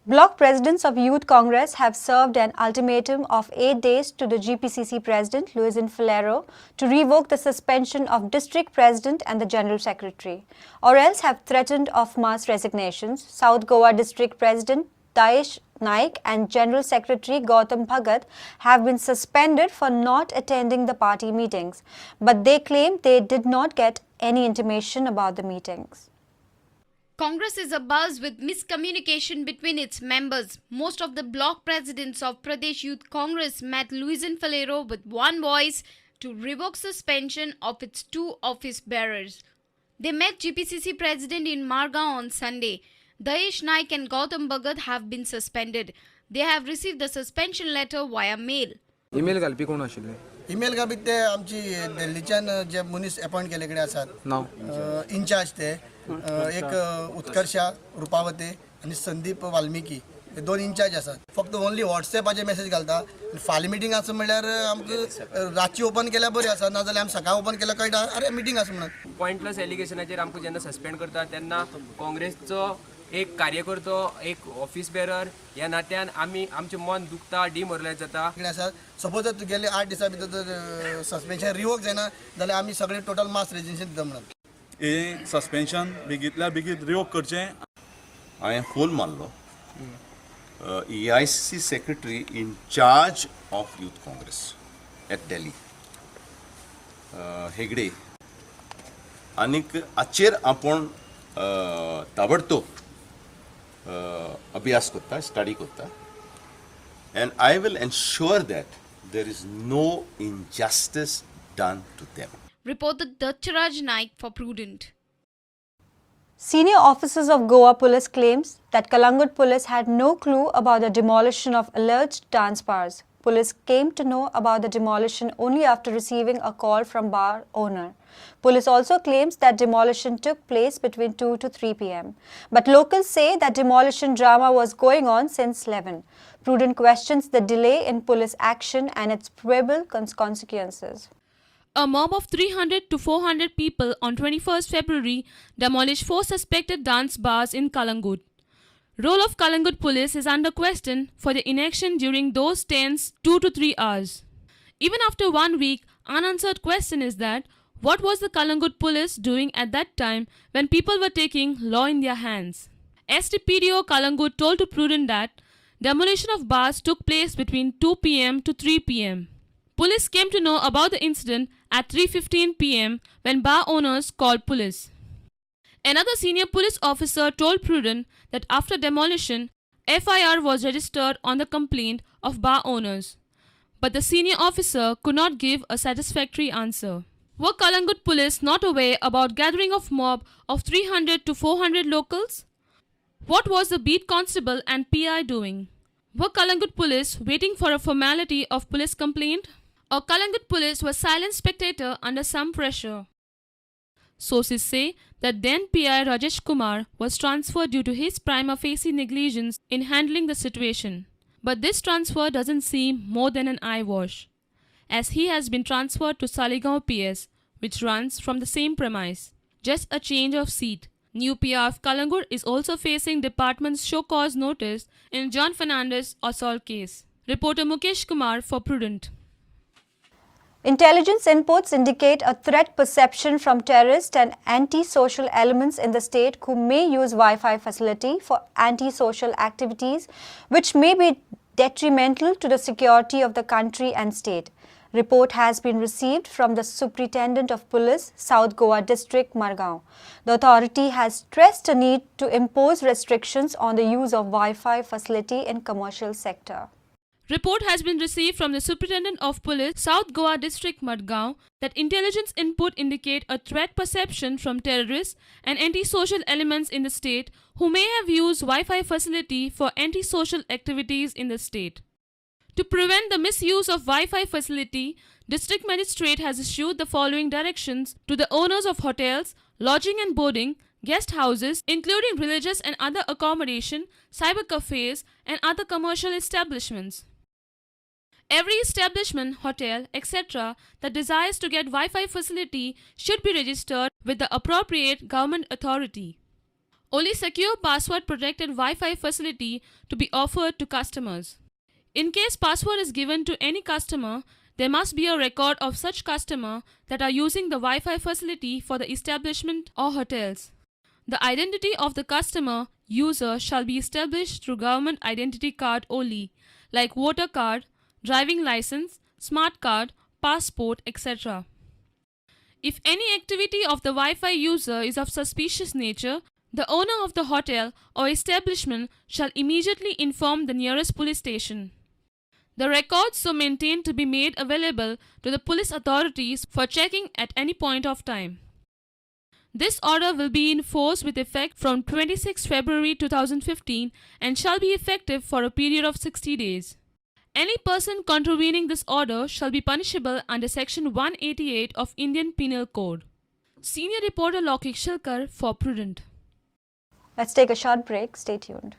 Block presidents of Youth Congress have served an ultimatum of 8 days to the GPCC president, Luizinho Faleiro, to revoke the suspension of district president and the general secretary, or else have threatened of mass resignations. South Goa district president Dayesh Naik and General Secretary Gautam Bhagat have been suspended for not attending the party meetings, but they claim they did not get any intimation about the meetings. Congress is abuzz with miscommunication between its members. Most of the block presidents of Pradesh Youth Congress met Luizinho Faleiro with one voice to revoke suspension of its two office bearers. They met GPCC president in Margao on Sunday. Dayesh Naik and Gautam Bhagat have been suspended. They have received the suspension letter via mail. Email घालपी कोण आशिल्ले? Email घालपी ते आमची दिल्लीच्यान जे मनीस appoint केल्ले कडेन आसात. नांव? इन्चार्ज ते एक उत्कर्षा रुपावते आनी संदीप वाल्मिकी हे दोन इन्चार्ज आसात. फक्त ओनली वॉट्सएपाचेर मेसेज घालता आनी फाल्यां मिटींग आसा म्हणल्यार आमकां रातची ओपन केल्यार बरी आसा, नाजाल्यार आमी सकाळी ओपन केल्यार कळटा अरे मिटींग आसा म्हणून. पॉयंटलेस एलिगेशनाचेर आमकां जेन्ना सस्पेंड करता तेन्ना काँग्रेसचो एक कार्यकर्तो, एक ऑफिस बेरर ह्या नात्यान आमी आमचें मन दुखता, डिमोरलायज जाता. कितें आसा, सपोज जर तुगेले 8 दिसां भितर जर सस्पेन्शन रिवोक जायना जाल्यार आमी सगळे टोटल मास रेजिग्नेशन दिता म्हणून. हें सस्पेन्शन बेगींतल्या बेगीन रिवोक करचें. हांवें फोन मारलो AICC secretary in charge of Youth Congress at Delhi Hegde आनीक हाचेर आपूण ताबडतोब अभ्यास करता, स्टडी करता and I will ensure that there is no injustice done to them. Reported Dattaraj Naik for Prudent. Senior officers of Goa Police claims that Calangute Police had no clue about the demolition of alleged dance bars. Police came to know about the demolition only after receiving a call from bar owner. Police also claims that demolition took place between 2 to 3 p.m. But locals say that demolition drama was going on since 11. Prudent questions the delay in police action and its probable consequences. A mob of 300 to 400 people on 21st February demolished 4 suspected dance bars in Calangute. Role of Calangute police is under question for the inaction during those tense 2 to 3 hours. Even after 1 week, unanswered question is that what was the Calangute police doing at that time when people were taking law in their hands? SDPDO Calangute told to Prudent that demolition of bars took place between 2 p.m. to 3 p.m. Police came to know about the incident at 3:15 p.m. when bar owners called police. Another senior police officer told Prudent that after demolition, FIR was registered on the complaint of bar owners. But the senior officer could not give a satisfactory answer. Were Calangute police not aware about gathering of mob of 300 to 400 locals? What was the beat constable and PI doing? Were Calangute police waiting for a formality of police complaint? Or Calangute police was silent spectator under some pressure? Sources say that then PI Rajesh Kumar was transferred due to his prima facie negligence in handling the situation. But this transfer doesn't seem more than an eyewash, as he has been transferred to Saligao PS, which runs from the same premise. Just a change of seat. New PR of Calangute is also facing department's show cause notice in John Fernandez assault case. Reporter Mukesh Kumar for Prudent. Intelligence inputs indicate a threat perception from terrorist and anti-social elements in the state who may use Wi-Fi facility for anti-social activities which may be detrimental to the security of the country and state. Report has been received from the Superintendent of Police, South Goa District, Margao. The authority has stressed a need to impose restrictions on the use of Wi-Fi facility in commercial sector. Report has been received from the Superintendent of Police, South Goa District, Madgaon, that intelligence input indicate a threat perception from terrorists and anti-social elements in the state who may have used Wi-Fi facility for anti-social activities in the state. To prevent the misuse of Wi-Fi facility, District Magistrate has issued the following directions to the owners of hotels, lodging and boarding, guest houses, including religious and other accommodation, cyber cafes and other commercial establishments. Every establishment, hotel, etc. that desires to get Wi-Fi facility should be registered with the appropriate government authority. Only secure password protected Wi-Fi facility to be offered to customers. In case password is given to any customer, there must be a record of such customer that are using the Wi-Fi facility for the establishment or hotels. The identity of the customer user shall be established through government identity card only, like voter card, driving license, smart card, passport, etc. If any activity of the Wi-Fi user is of suspicious nature, the owner of the hotel or establishment shall immediately inform the nearest police station. The records so maintained to be made available to the police authorities for checking at any point of time. This order will be in force with effect from 26 February 2015 and shall be effective for a period of 60 days. Any person contravening this order shall be punishable under Section 188 of Indian Penal Code. Senior reporter Lokik Shilkar for Prudent. Let's take a short break. Stay tuned.